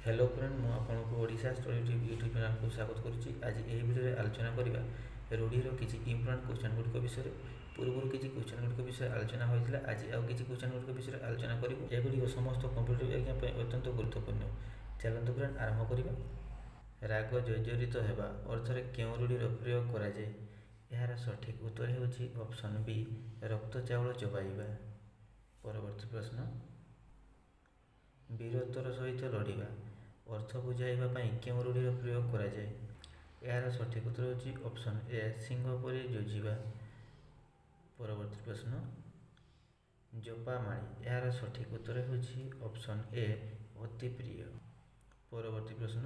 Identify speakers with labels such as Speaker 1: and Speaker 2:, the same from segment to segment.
Speaker 1: Hello friend, ମୁଁ ଆପଣଙ୍କୁ Odisha study TV YouTube ଚ୍ୟାନେଲକୁ ସ୍ୱାଗତ କରୁଛି। ଆଜି ଏହି ଭିଡ଼ିଓରେ ଆଲୋଚନା କରିବା ରୂଢ଼ିର କିଛି ଇମ୍ପୋର୍ଟାଣ୍ଟ କ୍ୱେଶ୍ଚନ୍ ଗୁଡ଼ିକ ବିଷୟରେ। ପୂର୍ବରୁ କିଛି କ୍ୱେଶ୍ଚନ୍ ଗୁଡ଼ିକ ବିଷୟରେ ଆଲୋଚନା ହୋଇଥିଲା। ଆଜି ଆଉ କିଛି କ୍ୱେଶ୍ଚନ୍ ଗୁଡ଼ିକ ବିଷୟରେ ଆଲୋଚନା କରିବୁ। ଏଗୁଡ଼ିକ ସମସ୍ତ କମ୍ପିଟେଟିଭ୍ ଏକ୍ଜାମ୍ ପାଇଁ ଅତ୍ୟନ୍ତ ଗୁରୁତ୍ୱପୂର୍ଣ୍ଣ। ଚାଲନ୍ତୁ ଫ୍ରେଣ୍ଡ, ଆରମ୍ଭ କରିବା। ରାଗ ଜର୍ଜରିତ ହେବା ଅର୍ଥରେ କେଉଁ ରୂଢ଼ିର ପ୍ରୟୋଗ କରାଯାଏ? ଏହାର ସଠିକ୍ ଉତ୍ତର ହେଉଛି ଅପସନ୍ ବି, ରକ୍ତ ଚାଉଳ ଚୋବାଇବା। ପରବର୍ତ୍ତୀ ପ୍ରଶ୍ନ, ବୀରତ୍ୱର ସହିତ ଲଢ଼ିବା ଅର୍ଥ ବୁଝାଇବା ପାଇଁ କେଉଁ ରୂଢ଼ିର ପ୍ରୟୋଗ କରାଯାଏ? ଏହାର ସଠିକ୍ ଉତ୍ତର ହେଉଛି ଅପସନ୍ ଏ, ସିଂହ ପରି ଯୁଝିବା। ପରବର୍ତ୍ତୀ ପ୍ରଶ୍ନ, ଜପାମାଳି। ଏହାର ସଠିକ୍ ଉତ୍ତର ହେଉଛି ଅପସନ୍ ଏ, ଅତି ପ୍ରିୟ। ପରବର୍ତ୍ତୀ ପ୍ରଶ୍ନ,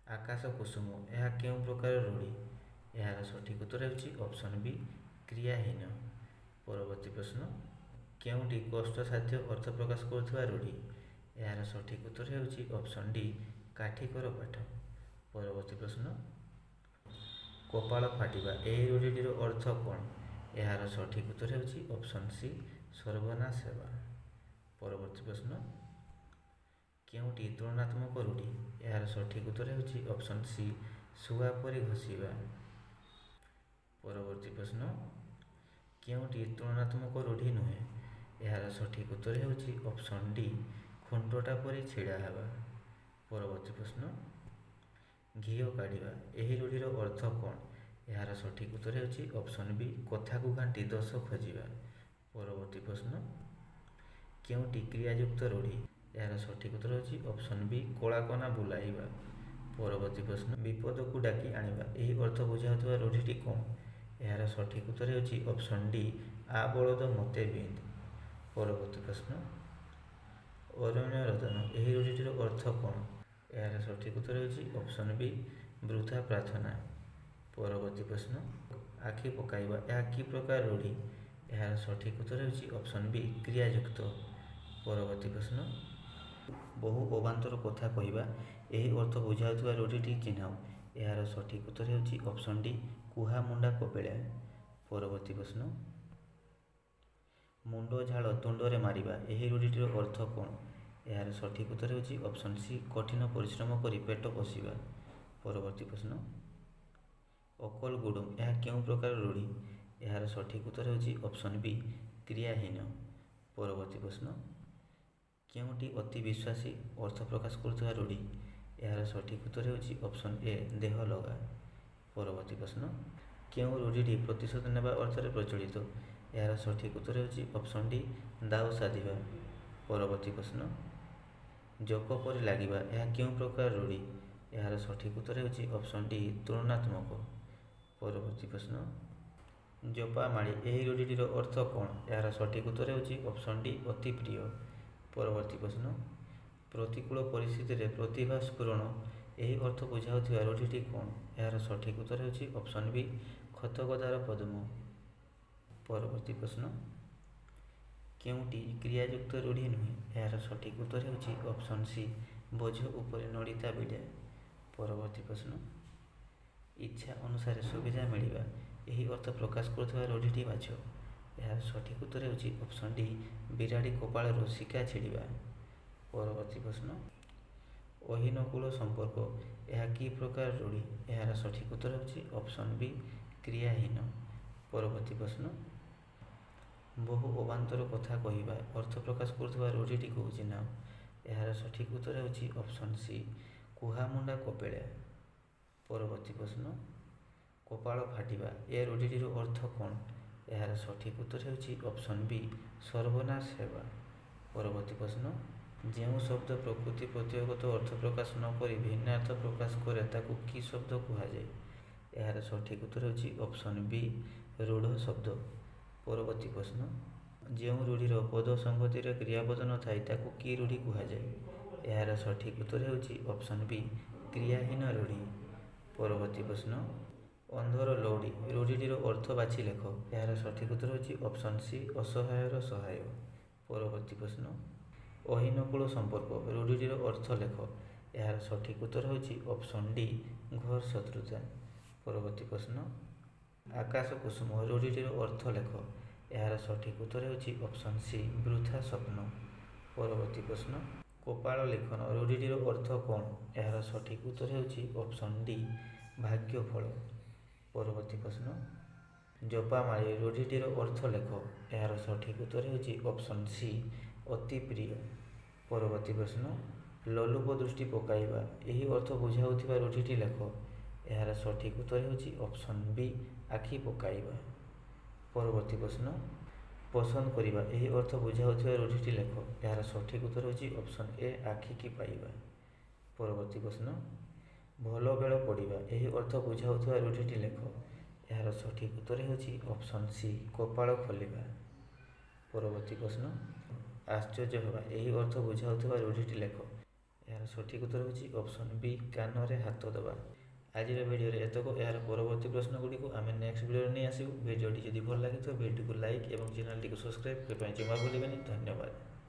Speaker 1: ଆକାଶ କୁସୁମ। ଏହା କେଉଁ ପ୍ରକାର ରୂଢ଼ି? ଏହାର ସଠିକ୍ ଉତ୍ତର ହେଉଛି ଅପସନ୍ ବି, କ୍ରିୟାହୀନ। ପରବର୍ତ୍ତୀ ପ୍ରଶ୍ନ, କେଉଁଟି କଷ୍ଟସାଧ୍ୟ ଅର୍ଥ ପ୍ରକାଶ କରୁଥିବା ରୂଢ଼ି? ଏହାର ସଠିକ୍ ଉତ୍ତର ହେଉଛି ଅପସନ୍ ଡି, କାଠିକର ପାଠ। ପରବର୍ତ୍ତୀ ପ୍ରଶ୍ନ, କପାଳ ଫାଟିବା। ଏହି ରୂଢ଼ିଟିର ଅର୍ଥ କ'ଣ? ଏହାର ସଠିକ୍ ଉତ୍ତର ହେଉଛି ଅପସନ୍ ସି, ସର୍ବନାଶ ହେବା। ପରବର୍ତ୍ତୀ ପ୍ରଶ୍ନ, କେଉଁଟି ତୁଳନାତ୍ମକ ରୂଢ଼ି? ଏହାର ସଠିକ୍ ଉତ୍ତର ହେଉଛି ଅପସନ୍ ସି, ଶୁଆ ପରି ଘଷିବା। ପରବର୍ତ୍ତୀ ପ୍ରଶ୍ନ, କେଉଁଟି ତୁଳନାତ୍ମକ ରୂଢ଼ି ନୁହେଁ? ଏହାର ସଠିକ୍ ଉତ୍ତର ହେଉଛି ଅପସନ୍ ଡି, ଖୁଣ୍ଟଟା ପରି ଛିଡ଼ା ହେବା। ପରବର୍ତ୍ତୀ ପ୍ରଶ୍ନ, ଘିଅ କାଢ଼ିବା। ଏହି ରୂଢ଼ିର ଅର୍ଥ କ'ଣ? ଏହାର ସଠିକ୍ ଉତ୍ତର ହେଉଛି ଅପସନ୍ ବି, କଥାକୁ ଘାଣ୍ଟି ଦୋଷ ଖୋଜିବା। ପରବର୍ତ୍ତୀ ପ୍ରଶ୍ନ, କେଉଁଟି କ୍ରିୟାଯୁକ୍ତ ରୂଢ଼ି? ଏହାର ସଠିକ୍ ଉତ୍ତର ହେଉଛି ଅପସନ୍ ବି, କଳାକନା ବୁଲାଇବା। ପରବର୍ତ୍ତୀ ପ୍ରଶ୍ନ, ବିପଦକୁ ଡାକି ଆଣିବା। ଏହି ଅର୍ଥ ବୁଝାଉଥିବା ରୂଢ଼ିଟି କ'ଣ? ଏହାର ସଠିକ୍ ଉତ୍ତର ହେଉଛି ଅପସନ୍ ଡି, ଆ ବଳଦ ମୋତେ ବିନ୍ଧ। ପରବର୍ତ୍ତୀ ପ୍ରଶ୍ନ, ଅରଣ୍ୟ ରୋଦନ। ଏହି ରୂଢ଼ିଟିର ଅର୍ଥ କ'ଣ? ଏହାର ସଠିକ୍ ଉତ୍ତର ହେଉଛି ଅପସନ୍ ବି, ବୃଥା ପ୍ରାର୍ଥନା। ପରବର୍ତ୍ତୀ ପ୍ରଶ୍ନ, ଆଖି ପକାଇବା। ଏହା କି ପ୍ରକାର ରୂଢ଼ି? ଏହାର ସଠିକ୍ ଉତ୍ତର ହେଉଛି ଅପସନ୍ ବି, କ୍ରିୟାଯୁକ୍ତ। ପରବର୍ତ୍ତୀ ପ୍ରଶ୍ନ, ବହୁ ଅବାନ୍ତର କଥା କହିବା। ଏହି ଅର୍ଥ ବୁଝାଉଥିବା ରୂଢ଼ିଟି ଚିହ୍ନାଅ। ଏହାର ସଠିକ୍ ଉତ୍ତର ହେଉଛି ଅପସନ୍ ଡି, କୁହା ମୁଣ୍ଡା କପିଳା। ପରବର୍ତ୍ତୀ ପ୍ରଶ୍ନ, ମୁଣ୍ଡ ଝାଳ ତୁଣ୍ଡରେ ମାରିବା। ଏହି ରୂଢ଼ିଟିର ଅର୍ଥ କ'ଣ? ଏହାର ସଠିକ୍ ଉତ୍ତର ହେଉଛି ଅପସନ୍ ସି, କଠିନ ପରିଶ୍ରମ କରି ପେଟ ପୋଷିବା। ପରବର୍ତ୍ତୀ ପ୍ରଶ୍ନ, ଅକଲ ଗୁଡୁମ। ଏହା କେଉଁ ପ୍ରକାର ରୂଢ଼ି? ଏହାର ସଠିକ୍ ଉତ୍ତର ହେଉଛି ଅପସନ୍ ବି, କ୍ରିୟାହୀନ। ପରବର୍ତ୍ତୀ ପ୍ରଶ୍ନ, କେଉଁଟି ଅତି ବିଶ୍ୱାସୀ ଅର୍ଥ ପ୍ରକାଶ କରୁଥିବା ରୂଢ଼ି? ଏହାର ସଠିକ୍ ଉତ୍ତର ହେଉଛି ଅପସନ୍ ଏ, ଦେହ ଲଗା। ପରବର୍ତ୍ତୀ ପ୍ରଶ୍ନ, କେଉଁ ରୂଢ଼ିଟି ପ୍ରତିଶୋଧ ନେବା ଅର୍ଥରେ ପ୍ରଚଳିତ? ଏହାର ସଠିକ୍ ଉତ୍ତର ହେଉଛି ଅପସନ୍ ଡି, ଦାଉ ସାଧିବା। ପରବର୍ତ୍ତୀ ପ୍ରଶ୍ନ, ଜୋକ ପରି ଲାଗିବା। ଏହା କେଉଁ ପ୍ରକାର ରୂଢ଼ି? ଏହାର ସଠିକ୍ ଉତ୍ତର ହେଉଛି ଅପସନ୍ ଡି, ତୁଳନାତ୍ମକ। ପରବର୍ତ୍ତୀ ପ୍ରଶ୍ନ, ଜପାମାଳି। ଏହି ରୂଢ଼ିଟିର ଅର୍ଥ କ'ଣ? ଏହାର ସଠିକ୍ ଉତ୍ତର ହେଉଛି ଅପସନ୍ ଡି, ଅତି ପ୍ରିୟ। ପରବର୍ତ୍ତୀ ପ୍ରଶ୍ନ, ପ୍ରତିକୂଳ ପରିସ୍ଥିତିରେ ପ୍ରତିଭା ସ୍ଫୁରଣ। ଏହି ଅର୍ଥ ବୁଝାଉଥିବା ରୂଢ଼ିଟି କ'ଣ? ଏହାର ସଠିକ୍ ଉତ୍ତର ହେଉଛି ଅପସନ୍ ବି, ଖତଗଦାର ପଦ୍ମ। ପରବର୍ତ୍ତୀ ପ୍ରଶ୍ନ, କେଉଁଟି କ୍ରିୟାଯୁକ୍ତ ରୂଢ଼ି ନୁହେଁ? ଏହାର ସଠିକ୍ ଉତ୍ତର ହେଉଛି ଅପସନ୍ ସି, ବୋଝ ଉପରେ ନଳିତା ବିଡ଼ା। ପରବର୍ତ୍ତୀ ପ୍ରଶ୍ନ, ଇଚ୍ଛା ଅନୁସାରେ ସୁବିଧା ମିଳିବା। ଏହି ଅର୍ଥ ପ୍ରକାଶ କରୁଥିବା ରୂଢ଼ିଟି ବାଛ। ଏହାର ସଠିକ୍ ଉତ୍ତର ହେଉଛି ଅପସନ୍ ଡି, ବିରାଡ଼ି କପାଳରୁ ଶିକା ଛିଡ଼ିବା। ପରବର୍ତ୍ତୀ ପ୍ରଶ୍ନ, ଅହିନକୂଳ ସମ୍ପର୍କ। ଏହା କି ପ୍ରକାର ରୂଢ଼ି? ଏହାର ସଠିକ୍ ଉତ୍ତର ହେଉଛି ଅପସନ୍ ବି, କ୍ରିୟାହୀନ। ପରବର୍ତ୍ତୀ ପ୍ରଶ୍ନ, ବହୁ ଅବାନ୍ତର କଥା କହିବା ଅର୍ଥ ପ୍ରକାଶ କରୁଥିବା ରୂଢ଼ିଟିକୁ ଚିହ୍ନାଅ। ଏହାର ସଠିକ୍ ଉତ୍ତର ହେଉଛି ଅପସନ୍ ସି, କୁହାମୁଣ୍ଡା କପିଳା। ପରବର୍ତ୍ତୀ ପ୍ରଶ୍ନ, କପାଳ ଫାଟିବା। ଏ ରୂଢ଼ିଟିର ଅର୍ଥ କ'ଣ? ଏହାର ସଠିକ୍ ଉତ୍ତର ହେଉଛି ଅପସନ୍ ବି, ସର୍ବନାଶ ହେବା। ପରବର୍ତ୍ତୀ ପ୍ରଶ୍ନ, ଯେଉଁ ଶବ୍ଦ ପ୍ରକୃତି ପ୍ରତ୍ୟୟଗତ ଅର୍ଥ ପ୍ରକାଶ ନ କରି ଭିନ୍ନାର୍ଥ ପ୍ରକାଶ କରେ ତାକୁ କି ଶବ୍ଦ କୁହାଯାଏ? ଏହାର ସଠିକ୍ ଉତ୍ତର ହେଉଛି ଅପସନ୍ ବି, ରୂଢ଼ ଶବ୍ଦ। ପରବର୍ତ୍ତୀ ପ୍ରଶ୍ନ, ଯେଉଁ ରୂଢ଼ିର ପଦ ସଂଗତିରେ କ୍ରିୟାପଦ ନଥାଏ ତାକୁ କି ରୂଢ଼ି କୁହାଯାଏ? ଏହାର ସଠିକ୍ ଉତ୍ତର ହେଉଛି ଅପସନ୍ ବି, କ୍ରିୟାହୀନ ରୂଢ଼ି। ପରବର୍ତ୍ତୀ ପ୍ରଶ୍ନ, ଅନ୍ଧର ଲଉଡ଼ି ରୂଢ଼ିଟିର ଅର୍ଥ ବାଛି ଲେଖ। ଏହାର ସଠିକ୍ ଉତ୍ତର ହେଉଛି ଅପସନ୍ ସି, ଅସହାୟର ସହାୟ। ପରବର୍ତ୍ତୀ ପ୍ରଶ୍ନ, ଅହିନକୂଳ ସମ୍ପର୍କ ରୂଢ଼ିଟିର ଅର୍ଥ ଲେଖ। ଏହାର ସଠିକ୍ ଉତ୍ତର ହେଉଛି ଅପସନ୍ ଡି, ଘୋର ଶତ୍ରୁତା। ପରବର୍ତ୍ତୀ ପ୍ରଶ୍ନ, ଆକାଶ କୁସୁମ ରୂଢ଼ିଟିର ଅର୍ଥ ଲେଖ। ଏହାର ସଠିକ୍ ଉତ୍ତର ହେଉଛି ଅପସନ୍ ସି, ବୃଥା ସ୍ୱପ୍ନ। ପରବର୍ତ୍ତୀ ପ୍ରଶ୍ନ, କପାଳ ଲିଖନ ରୂଢ଼ିଟିର ଅର୍ଥ କ'ଣ? ଏହାର ସଠିକ୍ ଉତ୍ତର ହେଉଛି ଅପସନ୍ ଡି, ଭାଗ୍ୟଫଳ। ପରବର୍ତ୍ତୀ ପ୍ରଶ୍ନ, ଜପାମାଳି ରୂଢ଼ିଟିର ଅର୍ଥ ଲେଖ। ଏହାର ସଠିକ୍ ଉତ୍ତର ହେଉଛି ଅପସନ୍ ସି, ଅତି ପ୍ରିୟ। ପରବର୍ତ୍ତୀ ପ୍ରଶ୍ନ, ଲୋଲୁପ ଦୃଷ୍ଟି ପକାଇବା ଏହି ଅର୍ଥ ବୁଝାଉଥିବା ରୂଢ଼ିଟି ଲେଖ। ଏହାର ସଠିକ୍ ଉତ୍ତର ହେଉଛି ଅପସନ୍ ବି, ଆଖି ପକାଇବା। ପରବର୍ତ୍ତୀ ପ୍ରଶ୍ନ, ପସନ୍ଦ କରିବା ଏହି ଅର୍ଥ ବୁଝାଉଥିବା ରୂଢ଼ିଟି ଲେଖ। ଏହାର ସଠିକ୍ ଉତ୍ତର ହେଉଛି ଅପସନ୍ ଏ, ଆଖିକି ପାଇବା। ପରବର୍ତ୍ତୀ ପ୍ରଶ୍ନ, ଭଲ ବେଳ ପଡ଼ିବା ଏହି ଅର୍ଥ ବୁଝାଉଥିବା ରୂଢ଼ିଟି ଲେଖ। ଏହାର ସଠିକ୍ ଉତ୍ତର ହେଉଛି ଅପସନ୍ ସି, କପାଳ ଖୋଲିବା। ପରବର୍ତ୍ତୀ ପ୍ରଶ୍ନ, ଆଶ୍ଚର୍ଯ୍ୟ ହେବା ଏହି ଅର୍ଥ ବୁଝାଉଥିବା ରୂଢ଼ିଟି ଲେଖ। ଏହାର ସଠିକ୍ ଉତ୍ତର ହେଉଛି ଅପସନ୍ ବି, କାନରେ ହାତ ଦେବା। ଆଜିର ଭିଡ଼ିଓରେ ଏତକ। ଏହାର ପରବର୍ତ୍ତୀ ପ୍ରଶ୍ନ ଗୁଡ଼ିକୁ ଆମେ ନେକ୍ସଟ ଭିଡ଼ିଓରେ ନେଇ ଆସିବୁ। ଭିଡ଼ିଓଟି ଯଦି ଭଲ ଲାଗିଥିବ, ଭିଡ଼ିଓଟିକୁ ଲାଇକ୍ ଏବଂ ଚ୍ୟାନେଲଟିକୁ ସବସ୍କ୍ରାଇବ୍ କରିବା ପାଇଁ ଜମା ଭୁଲିବେନି। ଧନ୍ୟବାଦ।